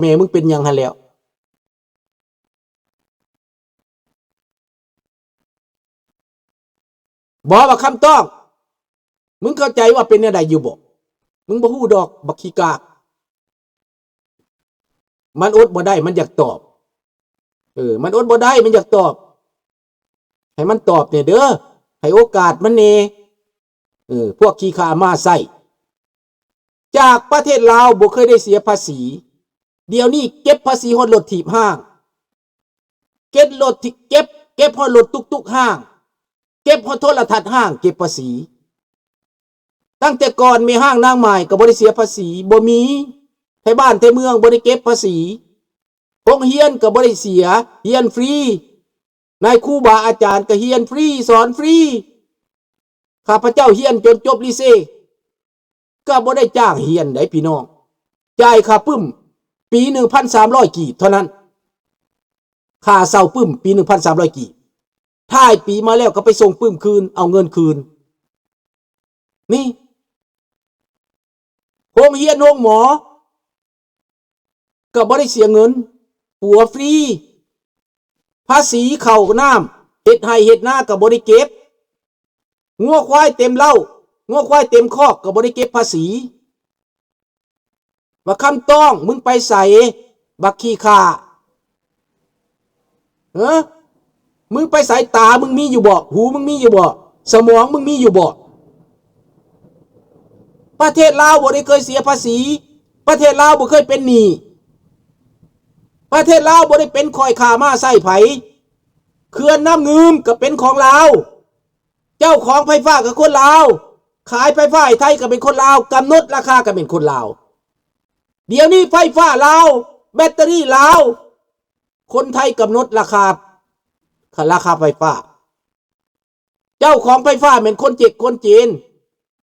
ແມ່ມຶງເປັນຫຍັງຫັ້ນແລ້ວ. ບໍ່ ບັກຄຳຕ້ອງ ມຶງເຂົ້າໃຈວ່າເປັນແນວໃດຢູ່ບໍ່? ມຶງບໍ່ຮູ້ດອກ ບັກຂີ້ກາກ. ມັນອົດບໍ່ໄດ້ ມັນຢາກຕອບ. ເອີ ມັນອົດບໍ່ໄດ້ ມັນຢາກຕອບ. ໃຫ້ມັນຕອບແດ່ເດີ ໃຫ້ໂອກາດມັນແດ່. ເອີ ພວກຂີ້ຂ້າມ້າໄສ້ ຈາກປະເທດລາວບໍ່ເຄີຍໄດ້ເສຍພາສີ ດຽວນີ້ເກັບພາສີຮອດລົດຖີບຮ້າງ ເກັບລົດທີ່ ເກັບ ເກັບຮອດລົດຕຸກຕຸກຮ້າງ ເກັບຮອດໂທລະທັດຮ້າງ ເກັບພາສີ. ຕັ້ງແຕ່ກ່ອນແມ່ຮ້າງນາງໝ້າຍກໍບໍ່ໄດ້ເສຍພາສີ ບໍ່ມີ. ໄທບ້ານໄທເມືອງບໍ່ໄດ້ເກັບພາສີ. ໂຮງຮຽນກໍບໍ່ໄດ້ເສຍ ຮຽນຟຣີ. ນາຍຄູບາອາຈານກໍຮຽນຟຣີ ສອນຟຣີ. ຂ້າພະເຈົ້າຮຽນຈົນຈົບລີເຊ ກໍບໍ່ໄດ້ຈ້າງຮຽນໃດ໋ພີ່ນ້ອງ. ຈ່າຍຄ່າປຶ້ມປີໜຶ່ງພັນສາມຮ້ອຍກີບເທົ່ານັ້ນ. ຄ່າເຊົ່າປຶ້ມປີໜຶ່ງພັນສາມຮ້ອຍກີບ. ທ້າຍປີມາແລ້ວກໍໄປສົ່ງປຶ້ມຄືນ ເອົາເງິນຄືນ. ນີ້ ໂຮງຮຽນໂຮງໝໍ ກໍບໍ່ໄດ້ເສຍເງິນ ປົວຟຣີ. ພາສີເຂົ້ານ້ຳ ເຮັດໄຮ່ເຮັດນາກໍບໍ່ໄດ້ເກັບ. ງົວຄວາຍເຕັມເລົ້າ ງົວຄວາຍເຕັມຄອກກໍບໍ່ໄດ້ເກັບພາສີ. ບັກຄຳຕ້ອງ ມຶງໄປໃສ ບັກຂີ້ຂ້າ? ເອີ ມຶງໄປໃສ? ຕາມຶງມີຢູ່ບໍ່? ຫູມຶງມີຢູ່ບໍ່? ສະໝອງມຶງມີຢູ່ບໍ່? ປະເທດລາວບໍ່ໄດ້ເຄີຍເສຍພາສີ. ປະເທດລາວບໍ່ເຄີຍເປັນໜີ້. ປະເທດລາວບໍ່ໄດ້ເປັນຂ້ອຍຂ້າມ້າໄສ້ໃຜ. ເຂື່ອນນ້ຳງື່ມກໍເປັນຂອງລາວ. ເຈົ້າຂອງໄຟຟ້າກໍຄົນລາວ. ຂາຍໄຟຟ້າໃຫ້ໄທກໍເປັນຄົນລາວ. ກຳນົດລາຄາກໍເປັນຄົນລາວ. ດຽວນີ້ໄຟຟ້າລາວ ແບັດເຕີຣີລາວ ຄົນໄທກຳນົດລາຄາ ລາຄາໄຟຟ້າ. ເຈົ້າຂອງໄຟຟ້າແມ່ນຄົນເຈັກຄົນຈີນ.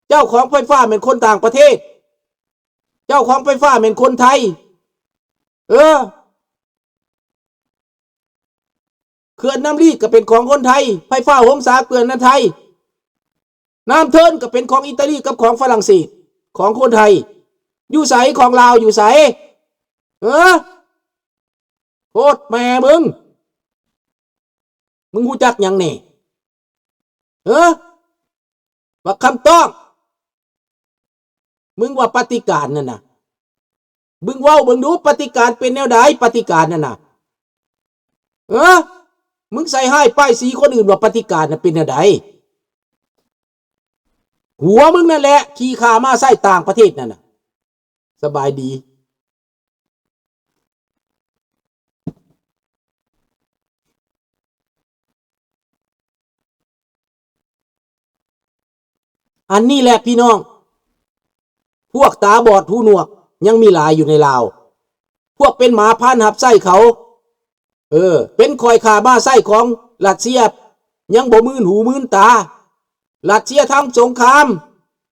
ເຈົ້າຂອງໄຟຟ້າແມ່ນຄົນຕ່າງປະເທດ. ເຈົ້າຂອງໄຟຟ້າແມ່ນຄົນໄທ. ເອີ. ເຂື່ອນນ້ຳລີກໍເປັນຂອງຄົນໄທ. ໄຟຟ້າຫົງສາເຂື່ອນນະໄທ. ນ້ຳເທີນກໍເປັນຂອງອີຕາລີກັບຂອງຝຣັ່ງເສດ ຂອງຄົນໄທ. ຢູ່ໃສ? ຂອງລາວຢູ່ໃສ? ເອີ. ໂຄດແມ່ມຶງ. ມຶງຮູ້ຈັກຫຍັງແດ່? ເອີ. ບັກຄຳຕ້ອງ. ມຶງວ່າປະຕິການນັ້ນນະ. ມຶງເວົ້າເບິ່ງດູ ປະຕິການເປັນແນວໃດ? ປະຕິການນັ້ນນະ. ເອີ. ມຶງໃສ່ຮ້າຍປ້າຍສີຄົນອື່ນວ່າປະຕິການນັ້ນເປັນແນວໃດ? ຫົວມຶງນັ້ນແຫຼະ ຂີ້ຂ້າມ້າໄສ້ຕ່າງປະເທດນັ້ນນະ. ສະບາຍດີ. ອັນນີ້ແຫຼະພີ່ນ້ອງ ພວກຕາບອດຫູໜວກຍັງມີຫຼາຍຢູ່ໃນລາວ. ພວກເປັນໝາພານຮັບໃຊ້ເຂົາ. ເອີ ເປັນຂ້ອຍຂ້າມ້າໄສ້ຂອງຣັດເຊຍ ຍັງບໍ່ມື່ນຫູມື່ນຕາ. ຣັດເຊຍທຳສົງຄາມ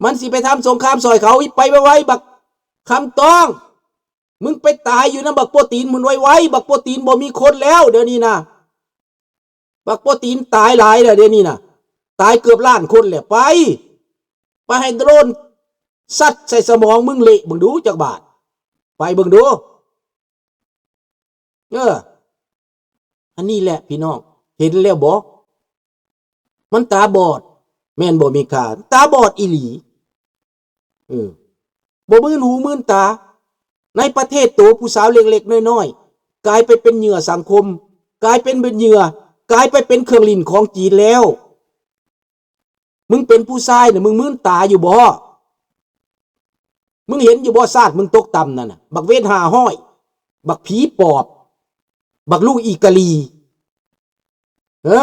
ມັນຊິໄປທຳສົງຄາມຊ່ອຍເຂົາ. ໄປໄວໆ ບັກຄຳຕ້ອງ. ມຶງໄປຕາຍຢູ່ນຳບັກໂປຕີນພຸ້ນໄວໆ. ບັກໂປຕີນບໍ່ມີຄົນແລ້ວດຽວນີ້ນະ. ບັກໂປຕີນຕາຍຫຼາຍແລ້ວດຽວນີ້ນະ. ຕາຍເກືອບລ້ານຄົນແລ້ວ. ໄປ ໄປໃຫ້ໂດຣນຊັດໃສ່ສະໝອງມຶງເລະເບິ່ງດູຈັກບາດ. ໄປເບິ່ງດູ. ເອີ ອັນນີ້ແຫຼະພີ່ນ້ອງ ເຫັນແລ້ວບໍ່? ມັນຕາບອດ ແມ່ນບໍ່ເມກາ? ຕາບອດອີ່ຫຼີ. ເອີ ບໍ່ມື່ນຫູມື່ນຕາ. ໃນປະເທດໂຕ ຜູ້ສາວເລັກໆນ້ອຍໆ ກາຍໄປເປັນເຫຍື່ອສັງຄົມ, ກາຍເປັນເຫຍື່ອ, ກາຍໄປເປັນເຄື່ອງຫຼິ້ນຂອງຈີນແລ້ວ. ມຶງເປັນຜູ້ຊາຍນະ ມຶງມື່ນຕາຢູ່ບໍ່? ມຶງເຫັນຢູ່ບໍ່ ຊາດມຶງຕົກຕ່ຳນັ້ນນະ? ບັກເວນຫ້າຮ້ອຍ ບັກຜີປອບ ບັກລູກອີກາລີ ເອີ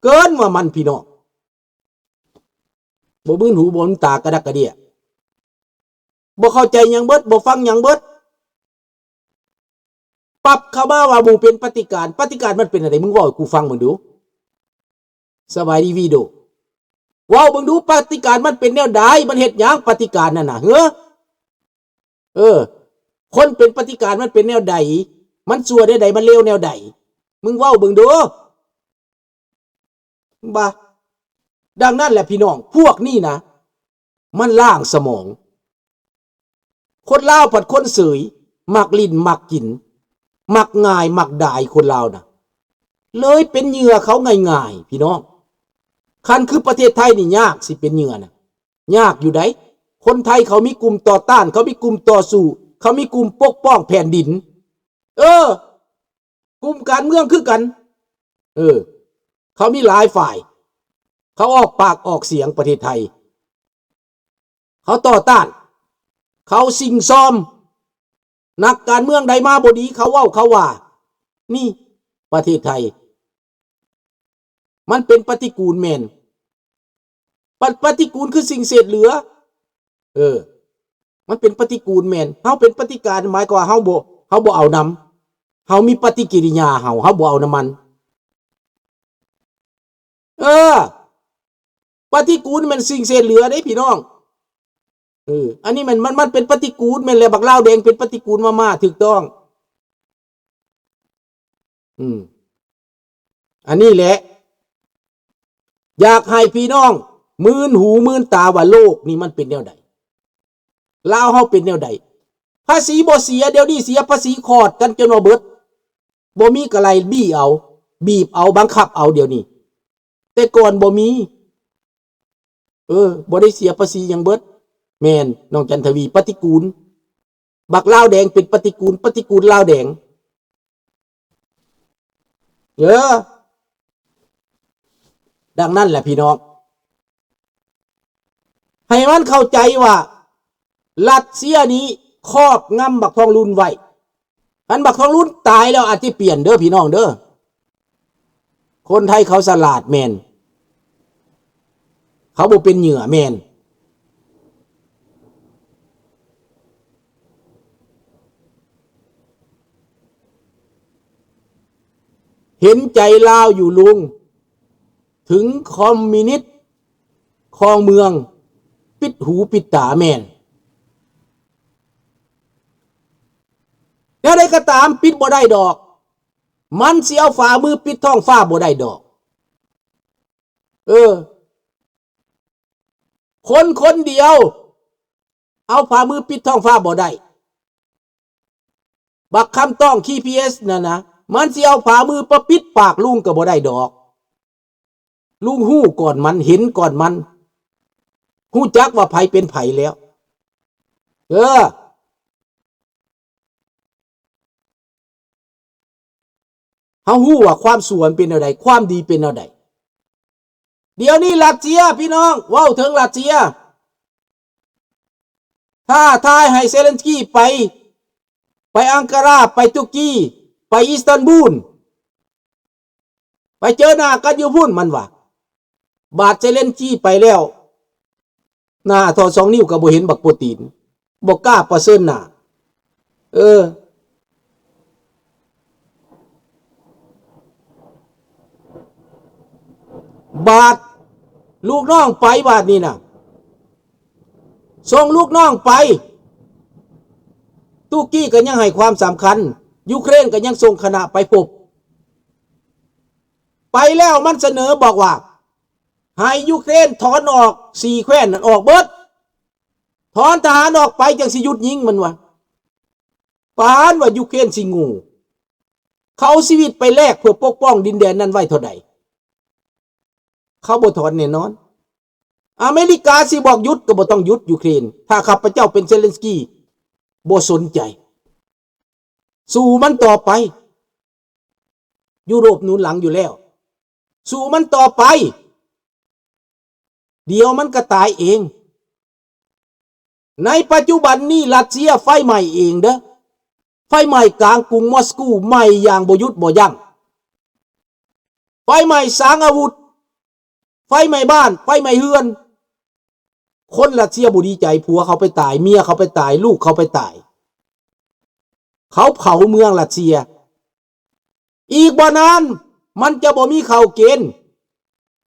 ເກີນວ່າມັນ ພີ່ນ້ອງ. ບໍ່ມື່ນຫູບໍ່ມື່ນຕາ ກະດັກກະເດຍ ບໍ່ເຂົ້າໃຈຫຍັງເບິດ ບໍ່ຟັງຫຍັງເບິດ. ປັບເຂົ້າມາວ່າໝູ່ເປັນປະຕິການ. ປະຕິການມັນເປັນແນວໃດ? ມຶງເວົ້າໃຫ້ກູຟັງເບິ່ງດູ. ສະບາຍດີວີໂດ. ເວົ້າເບິ່ງດູ ປະຕິການມັນເປັນແນວໃດ? ມັນເຮັດຫຍັງປະຕິການນັ້ນນະ? ເອີ ເອີ ຄົນເປັນປະຕິການມັນເປັນແນວໃດ? ມັນຊົ່ວແນວໃດ? ມັນເລວແນວໃດ? ມຶງເວົ້າເບິ່ງດູ. ບາ ດັ່ງນັ້ນແຫຼະພີ່ນ້ອງ ພວກນີ້ນະ ມັນລ້າງສະໝອງ. ຄົນລາວພັດຄົນເສີຍ, ມັກຫຼິ້ນ, ມັກກິນ, ມັກງ່າຍ, ມັກດາຍ, ຄົນລາວນະ ເລີຍເປັນເຫຍື່ອເຂົາງ່າຍໆ ພີ່ນ້ອງ. ຄັນຄືປະເທດໄທນີ້ຍາກ ຊິເປັນເຫຍື່ອນະ ຍາກຢູ່ໃດ໋. ຄົນໄທເຂົາມີກຸ່ມຕໍ່ຕ້ານ, ເຂົາມີກຸ່ມຕໍ່ສູ້, ເຂົາມີກຸ່ມປົກປ້ອງແຜ່ນດິນ. ເອີ ກຸ່ມການເມືອງຄືກັນ. ເອີ ເຂົາມີຫຼາຍຝ່າຍ, ເຂົາອອກປາກອອກສຽງປະເທດໄທ. ເຂົາຕໍ່ຕ້ານ, ເຂົາສິ່ງຊອມ. ນັກການເມືອງໃດມາບໍ່ດີ ເຂົາເວົ້າເຂົາວ່າ. ນີ້ປະເທດໄທ ມັນເປັນປະຕິກູນແມ່ນ. ປະ ປະຕິກູນຄືສິ່ງເສດເຫຼືອ. ເອີ ມັນເປັນປະຕິກູນແມ່ນ. ເຮົາເປັນປະຕິການ ໝາຍຄວາມວ່າເຮົາບໍ່ ເຮົາບໍ່ເອົານຳ. ເຮົາມີປະຕິກິລິຍາເຮົາ, ເຮົາບໍ່ເອົານຳມັນ. ເອີ ປະຕິກູນແມ່ນສິ່ງເສດເຫຼືອເດ້ພີ່ນ້ອງ. ເອີ ອັນນີ້ແມ່ນ ມັນ ມັນເປັນປະຕິກູນແມ່ນແຫຼະ. ບັກລາວແດງເປັນປະຕິກູນມາໆ ຖືກຕ້ອງ. ອືມ ອັນນີ້ແຫຼະ ຢາກໃຫ້ພີ່ນ້ອງມື່ນຫູມື່ນຕາວ່າໂລກນີ້ມັນເປັນແນວໃດ. ລາວເຮົາເປັນແນວໃດ? ພາສີບໍ່ເສຍ, ດຽວນີ້ເສຍພາສີຂອດກັນຈົນວ່າເບິດ, ບໍ່ມີກະໄລ່ບີເອົາ, ບີບເອົາ, ບັງຄັບເອົາດຽວນີ້, ແຕ່ກ່ອນບໍ່ມີ. ເອີ ບໍ່ໄດ້ເສຍພາສີຫຍັງເບິດ. ແມ່ນ ນ້ອງຈັນທະວີ, ປະຕິກູນ. ບັກລາວແດງເປັນປະຕິກູນ, ປະຕິກູນລາວແດງ. ເອີ ດັ່ງນັ້ນແຫຼະພີ່ນ້ອງ, ໃຫ້ມັນເຂົ້າໃຈວ່າຣັດເຊຍນີ້ຄອບງຳບັກທອງລຸນໄວ້. ຄັນບັກທອງລຸນຕາຍແລ້ວອາດຈະປ່ຽນເດີພີ່ນ້ອງເດີ. ຄົນໄທເຂົາສະຫຼາດແມ່ນ, ເຂົາບໍ່ເປັນເຫຍື່ອແມ່ນ. ເຫັນໃຈລາວຢູ່ລຸງ, ເຖິງຄອມມິວນິດຄອງເມືອງ ປິດຫູປິດຕາແມ່ນ. ແນວໃດກໍຕາມ ປິດບໍ່ໄດ້ດອກ, ມັນຊິເອົາຝ່າມືປິດທ້ອງຟ້າບໍ່ໄດ້ດອກ. ເອີ ຄົນຄົນດຽວເອົາຝ່າມືປິດທ້ອງຟ້າບໍ່ໄດ້. ບັກຄຳຕ້ອງ ຄີພີເອັສ ນັ້ນນະ, ມັນຊິເອົາຝ່າມືປະປິດປາກລຸງກໍບໍ່ໄດ້ດອກ. ລຸງຮູ້ກ່ອນມັນ, ເຫັນກ່ອນມັນ, ຮູ້ຈັກວ່າໃຜເປັນໃຜແລ້ວ. ເອີ. ເຮົາຮູ້ວ່າຄວາມຊົ່ວມັນເປັນແນວໃດ, ຄວາມດີເປັນແນວໃດ. ດຽວນີ້ຣັດເຊຍ, ພີ່ນ້ອງ, ເວົ້າເຖິງຣັດເຊຍ, ທ້າທາຍໃຫ້ເຊເລັນສກີໄປ, ໄປອັງກາຣາ, ໄປຕຸກກີ, ໄປອິສຕັນບູນ, ໄປເຈີໜ້າກັນຢູ່ພຸ້ນ, ມັນວ່າ. ບາດເຊເລັນສກີໄປແລ້ວ, ໜ້າທໍ່ສອງນິ້ວກໍບໍ່ເຫັນບັກໂປຕີນ, ບໍ່ກ້າປະເຊີນໜ້າ. ເອີ. ບາດລູກນ້ອງໄປ, ບາດນີ້ນະ ສົ່ງລູກນ້ອງໄປ. ຕຸກກີກໍຍັງໃຫ້ຄວາມສຳຄັນ, ຢູເຄຣນກໍຍັງສົ່ງຄະນະໄປພົບ. ໄປແລ້ວມັນສະເໜີບອກວ່າ ໃຫ້ຢູເຄຣນຖອນອອກສີ່ແຄວ້ນນັ້ນອອກເບິດ, ຖອນທະຫານອອກໄປຈັ່ງຊິຢຸດຍິງ, ມັນວ່າ. ປານວ່າຢູເຄຣນຊິໂງ່, ເຂົາເອົາຊີວິດໄປແລກເພື່ອປົກປ້ອງດິນແດນນັ້ນໄວ້ເທົ່າໃດ? ເຂົາບໍ່ຖອນແນ່ນອນ. ອາເມລິກາຊິບອກຢຸດກໍບໍ່ຕ້ອງຢຸດຢູເຄຣນ, ຖ້າຂ້າພະເຈົ້າເປັນເຊເລັນສກີ, ບໍ່ສົນໃຈ. ສູ້ມັນຕໍ່ໄປ. ຢູໂຣບໜູນຫຼັງຢູ່ແລ້ວ. ສູ້ມັນຕໍ່ໄປ. ດຽວມັນກໍຕາຍເອງ. ໃນປັດຈຸບັນນີ້ຣັດເຊຍໄຟໄໝ້ເອງເດີ້. ໄຟໄໝ້ກາງກຸງມອສກູ, ໄໝ້ຢ່າງບໍ່ຢຸດບໍ່ຢັ້ງ. ໄຟໄໝ້ສາງອາວຸດ. ໄຟໄໝ້ບ້ານ, ໄຟໄໝ້ເຮືອນ. ຄົນຣັດເຊຍບໍ່ດີໃຈ, ຜົວເຂົາໄປຕາຍ, ເມຍເຂົາໄປຕາຍ, ລູກເຂົາໄປຕາຍ. ເຂົາເຜົາເມືອງຣັດເຊຍ. ອີກບໍ່ນານມັນຈະບໍ່ມີເຂົ້າກິນ.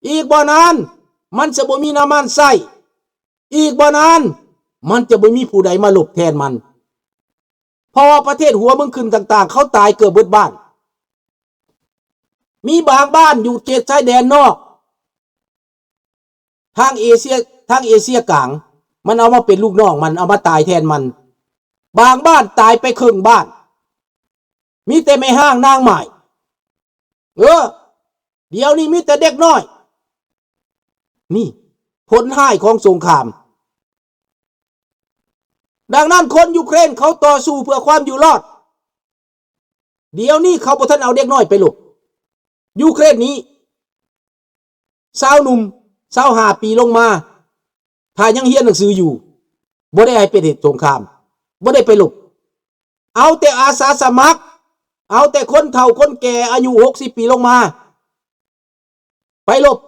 ອີກບໍ່ນານມັນຈະບໍ່ມີນ້ຳມັນໃຊ້. ອີກບໍ່ນານມັນຈະບໍ່ມີຜູ້ໃດມາລົບແທນມັນ. ເພາະວ່າປະເທດຫົວເມືອງຂຶ້ນຕ່າງໆ ເຂົາຕາຍເກືອບເບິດບ້ານ. ມີບາງບ້ານຢູ່ເຂດຊາຍແດນນອກ ທາງເອເຊຍ, ທາງເອເຊຍກາງ, ມັນເອົາມາເປັນລູກນ້ອງມັນ, ເອົາມາຕາຍແທນມັນ. ບາງບ້ານຕາຍໄປເຄິ່ງບ້ານ ມີແຕ່ແມ່ຮ້າງນາງໝ້າຍ. ເອີ ດຽວນີ້ມີແຕ່ເດັກນ້ອຍ. ນີ້ຜົນຮ້າຍຂອງສົງຄາມ. ດັ່ງນັ້ນຄົນຢູເຄຣນເຂົາຕໍ່ສູ້ເພື່ອຄວາມຢູ່ລອດ. ດຽວນີ້ເຂົາບໍ່ທັນເອົາເດັກນ້ອຍໄປລົບ. ຢູເຄຣນນີ້ ຊາວໜຸ່ມ ຊາວຫ້າປີລົງມາ ຖ້າຍັງຮຽນໜັງສືຢູ່ ບໍ່ໄດ້ໃຫ້ໄປເຮັດສົງຄາມ ບໍ່ໄດ້ໄປລົບ. ເອົາແຕ່ອາສາສະໝັກ ເອົາແຕ່ຄົນເຖົ້າຄົນແກ່ອາຍຸຫົກສິບປີລົງມາ ໄປລົບ.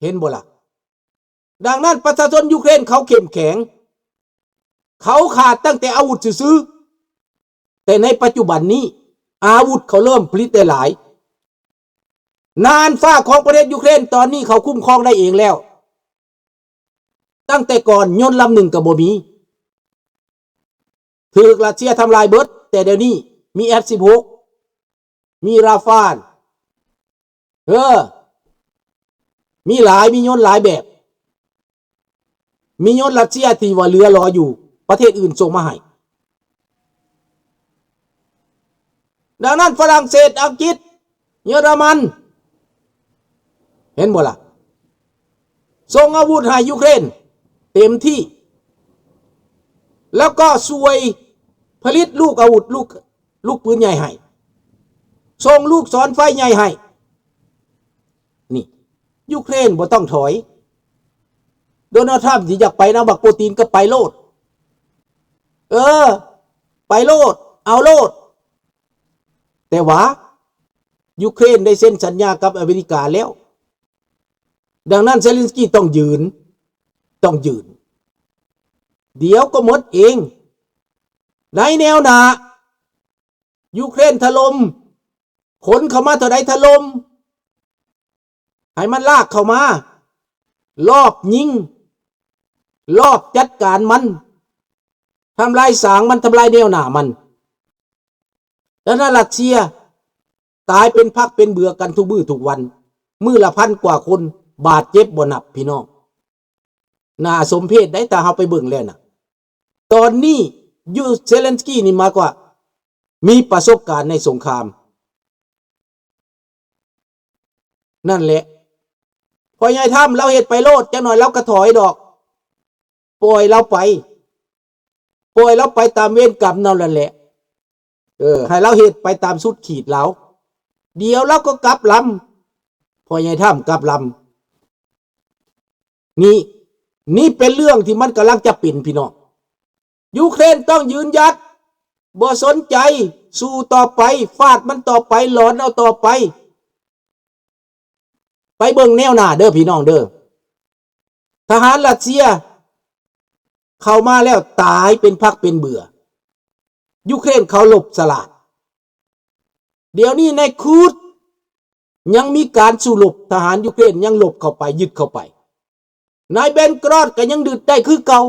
ເຫັນບໍ່ລະ? ດັ່ງນັ້ນປະຊາຊົນຢູເຄຣນເຂົາເຂັ້ມແຂງ ເຂົາຂາດຕັ້ງແຕ່ອາວຸດຊື່ໆ ແຕ່ໃນປັດຈຸບັນນີ້ ອາວຸດເຂົາເລີ່ມຜະລິດໄດ້ຫຼາຍ. ນ່ານຟ້າຂອງປະເທດຢູເຄຣນຕອນນີ້ເຂົາຄຸ້ມຄອງໄດ້ເອງແລ້ວ. ຕັ້ງແຕ່ກ່ອນຍົນລຳໜຶ່ງກໍບໍ່ມີ ຖືກຣັດເຊຍທຳລາຍເບິດ, ແຕ່ດຽວນີ້ມີ ເອັຟ ສິບຫົກ ມີ ຣາຟານ ເອີ ມີຫຼາຍ, ມີຍົນຫຼາຍແບບ, ມີຍົນຣັດເຊຍທີ່ວ່າເຫຼືອຫຼອຢູ່ ປະເທດອື່ນສົ່ງມາໃຫ້. ດັ່ງນັ້ນຝຣັ່ງເສດ, ອັງກິດ, ເຢຍລະມັນ ເຫັນບໍ່ລະ? ສົ່ງອາວຸດໃຫ້ຢູເຄຣນເຕັມທີ່ ແລ້ວກໍຊ່ວຍຜະລິດລູກອາວຸດ, ລູກ, ລູກປືນໃຫຍ່ໃຫ້, ສົ່ງລູກສອນໄຟໃຫຍ່ໃຫ້. ນີ້ ຢູເຄຣນບໍ່ຕ້ອງຖອຍ. ໂດນັລ ທຣຳ ຊິຢາກໄປນຳບັກປູຕິນກໍໄປໂລດ. ເອີ ໄປໂລດ, ເອົາໂລດ. ແຕ່ວ່າຢູເຄຣນໄດ້ເຊັນສັນຍາກັບອາເມລິກາແລ້ວ. ດັ່ງນັ້ນເຊເລັນສກີຕ້ອງຢືນ, ຕ້ອງຢືນ. ດຽວກໍໝົດເອງ. ໃນແນວໜ້າ ຢູເຄຣນຖະຫຼົ່ມ, ຂົນເຂົ້າມາເທົ່າໃດຖະຫຼົ່ມ. ໃຫ້ມັນລາກເຂົ້າມາ ລອບຍິງ ລອບຈັດການມັນ ທຳລາຍສາງມັນ ທຳລາຍແນວໜ້າມັນ. ແລ້ວນະ ຣັດເຊຍຕາຍເປັນພັກເປັນເບືອກັນທຸກມື້ທຸກວັນ, ມື້ລະພັນກວ່າຄົນບາດເຈັບບໍ່ນັບ ພີ່ນ້ອງ. ໜ້າສົມເພດໄດ໋ ຖ້າເຮົາໄປເບິ່ງແລ້ວນະ. ຕອນນີ້ຢູ່ເຊເລັນສກີນີ້ມາກວ່າມີປະສົບການໃນສົງຄາມ. ນັ້ນແຫຼະ ພໍ່ໃຫຍ່ທຣຳລາວເຮັດໄປໂລດ, ຈັກໜ້ອຍລາວກໍຖອຍດອກ. ປ່ອຍລາວໄປ, ປ່ອຍລາວໄປຕາມເວນກຳນັ້ນແຫຼະ. ເອີ ໃຫ້ລາວເຮັດໄປຕາມສຸດຂີດລາວ. ດຽວລາວກໍກັບລຳ, ພໍ່ໃຫຍ່ທຣຳກັບລຳ. ນີ້, ນີ້ເປັນເລື່ອງທີ່ມັນກຳລັງຈະເປັນ, ພີ່ນ້ອງ. ຢູເຄຣນຕ້ອງຢືນຢັດ, ບໍ່ສົນໃຈ, ສູ້ຕໍ່ໄປ, ຟາດມັນຕໍ່ໄປ, ຫຼອນເອົາຕໍ່ໄປ. ໄປເບິ່ງແນວໜ້າເດີ ພີ່ນ້ອງເດີ. ທະຫານຣັດເຊຍເຂົ້າມາແລ້ວຕາຍເປັນພັກເປັນເບືອ. ຢູເຄຣນເຂົາລົບສະຫຼາດ. ດຽວນີ້ໃນຄູດ ຍັງມີການສູ້ລົບ, ທະຫານຢູເຄຣນຍັງລົບເຂົ້າໄປ, ຍຶດເຂົ້າໄປ. ໃນເບນກຣອດກໍຍັງຍຶດໄດ້ຄືເກົ່າ,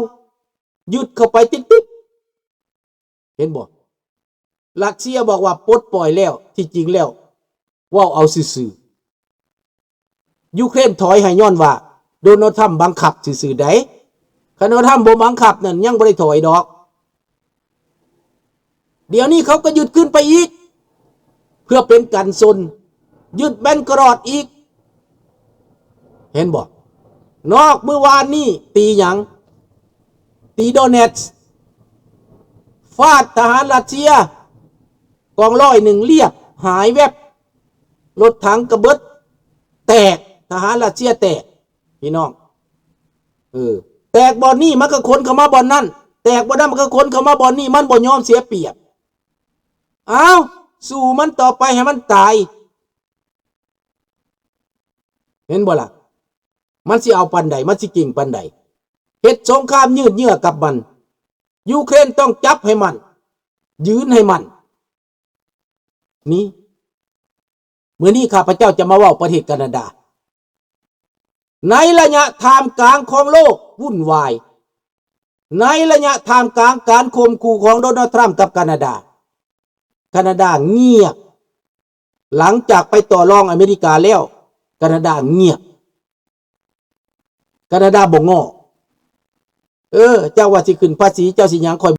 ຍຶດເຂົ້າໄປຕິດໆ. ເຫັນບໍ່? ຣັດເຊຍບອກວ່າປົດປ່ອຍແລ້ວ, ທີ່ຈິງແລ້ວເວົ້າເອົາຊື່ໆ. ຢູເຄຣນຖອຍໃຫ້ຍ້ອນວ່າໂດນັລ ທຣຳ ບັງຄັບຊື່ໆໃດ໋. ຄັນໂດນັລ ທຣຳ ບໍ່ບັງຄັບນັ້ນ ຍັງບໍ່ໄດ້ຖອຍດອກ. ດຽວນີ້ເຂົາກໍຍຶດຄືນໄປອີກ ເພື່ອເປັນກັນຊົນ, ຍຶດແບນກຣອດອີກ. ເຫັນບໍ່? ນອກມື້ວານນີ້ຕີຫຍັງ? ຕີໂດເນັດ, ຟາດທະຫານຣັດເຊຍ ກອງຮ້ອຍໜຶ່ງລຽບ, ຫາຍແວບ, ລົດຖັງກະເບິດ, ແຕກ, ທະຫານຣັດເຊຍແຕກ. ພີ່ນ້ອງ ເອີ ແຕກບ່ອນນີ້ມັນກໍຂົນເຂົ້າມາບ່ອນນັ້ນ, ແຕກບ່ອນນັ້ນມັນກໍຂົນເຂົ້າມາບ່ອນນີ້, ມັນບໍ່ຍອມເສຍປຽບ. ອ້າວ ສູ້ມັນຕໍ່ໄປໃຫ້ມັນຕາຍ. ເຫັນບໍ່ລະ? ມັນຊິເອົາປານໃດ? ມັນຊິເກັ່ງປານໃດ? ເຮັດສົງຄາມຍືດເຍື້ອກັບມັນ. ຢູເຄຣນຕ້ອງຈັບໃຫ້ໝັ້ນ, ຢືນໃຫ້ໝັ້ນ. ນີ້ ມື້ນີ້ຂ້າພະເຈົ້າຈະມາເວົ້າປະເທດການາດາ. ໃນໄລຍະທ່າມກາງຂອງໂລກວຸ່ນວາຍ, ໃນໄລຍະທ່າມກາງການຂົ່ມຂູ່ຂອງໂດນັລ ທຣຳ ກັບການາດາ, ການາດາງຽບ. ຫຼັງຈາກໄປຕໍ່ລອງອາເມລິກາແລ້ວ, ການາດາງຽບ. ການາດາບໍ່ງໍ້. ເອີ ເຈົ້າວ່າຊິຂຶ້ນພາສີ ເຈົ້າຊິຫຍັງ ຂ້ອຍ